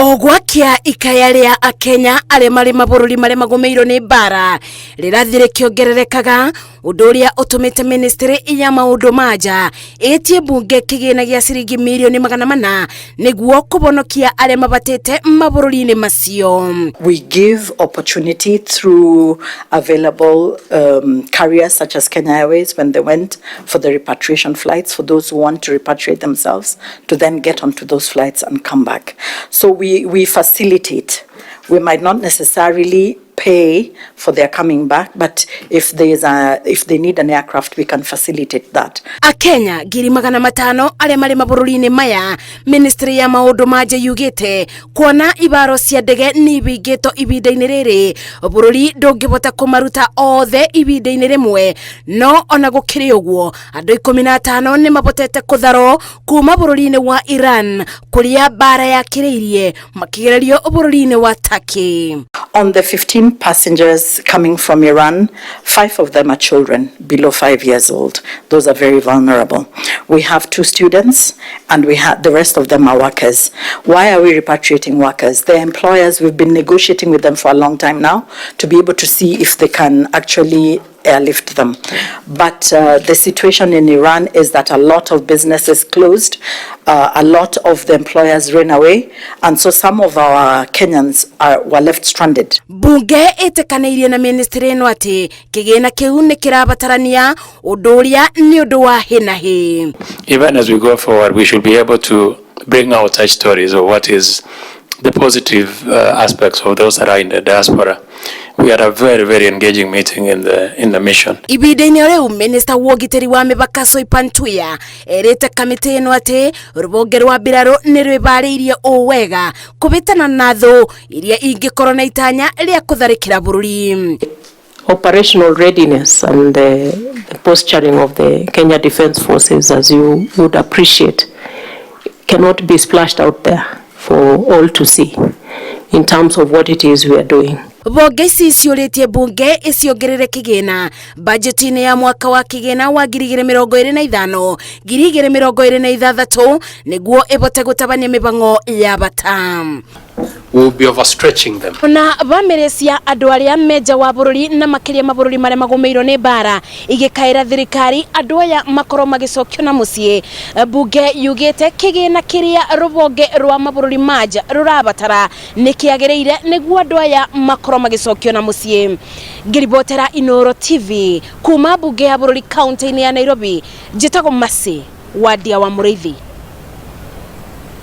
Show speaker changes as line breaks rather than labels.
O gwakĩa ikaya rĩa Akenya arĩa marĩ mabũrũri marĩa magũmĩirwo nĩ mbara rĩrathiĩ rĩkĩongererekaga, ũndũ ũrĩa ũtũmĩte ministry ya maũndũ ma nja ĩtie mbunge kĩgĩna gĩa ciringi mirioni 400 nĩguo kũbonokia arĩa mabatĩte mabũrũri-inĩ macio.
We give opportunity through available carriers such as Kenya Airways when they went for the repatriation flights for those who want to repatriate themselves to then get onto those flights and come back. So we facilitate. We might not necessarily pay for their coming back, but if they need an aircraft, we can facilitate that.
Akenya 500,000 arĩa marĩ mabũrũri-inĩ maya, ministry ya maũndũ ma nja yugĩte kuona ibaro cia ndege nĩ ibingĩtwo ihinda-inĩ rĩrĩ, bũrũri ndũngĩbota kũmaruta othe ihinda-inĩ rĩmwe. No ona gũkĩrĩ ũguo, andũ 15 nĩ mabotete kũtharwo kuma bũrũri-inĩ wa Iran kũrĩa mbara yakĩrĩirie makĩgererio bũrũri-inĩ wa Turkey.
On the 15 passengers coming from Iran, 5 of them are children below 5 years old. Those are very vulnerable. We have two students and we have the rest of them are workers. Why are we repatriating workers? The employers, we've been negotiating with them for a long time now to be able to see if they can actually airlift them. But the situation in Iran is that a lot of businesses closed, a lot of the employers ran away, and so some of our Kenyans were left stranded.
Bunge ĩtĩkanĩirie na ministry ĩno atĩ kĩgĩna kĩu nĩ kĩrabatarania, ũndũ ũrĩa nĩ ũndũ wa hĩ na hĩ.
Even as we go forward, we should be able to bring out such stories of what is the positive aspects of those that are in the diaspora. We had a very, very engaging meeting in the mission.
Ihinda-inĩ rĩu, minista wa ũgitĩri wa mĩbaka Soipan Tuya erĩte kamĩtĩ ĩno atĩ rũhonge rwa mbirarũ nĩ rwĩbarĩirie ũũ wega kũbĩtana na thũ iria ingĩkorwo na itanya rĩa kũtharĩkĩra bũrũri.
Operational readiness and the posturing of the Kenya Defence Forces, as you would appreciate, cannot be splashed out there for all to see in terms of what it is we are doing.
Bonge ici ciũrĩtie mbunge ĩciongerere kĩgĩna bajeti-inĩ ya mwaka wa kĩgĩna wa 2025 2026 nĩguo ĩbote gũtabania mĩbango ya bata.
Will be overstretching them.
Na bamĩrĩ cia andũ arĩa menja wa bũrũri na makĩria mabũrũri marĩa magũmĩirwo nĩ mbara igĩkaĩra thirikari andũ aya makorwo magĩcokio na mũciĩ. Mbunge yugĩte kĩgĩna kĩrĩa rũhonge rwa mabũrũri ma nja rũrabatara nĩ kĩagĩrĩire nĩguo andũ aya makorwo magĩcokio na mũciĩ. Ngĩribotera Inoro TV kuma mbunge ya bũrũri kaunti-inĩ ya Nairobi, njĩtagwo Mercy Wadia wa Mũrĩithi.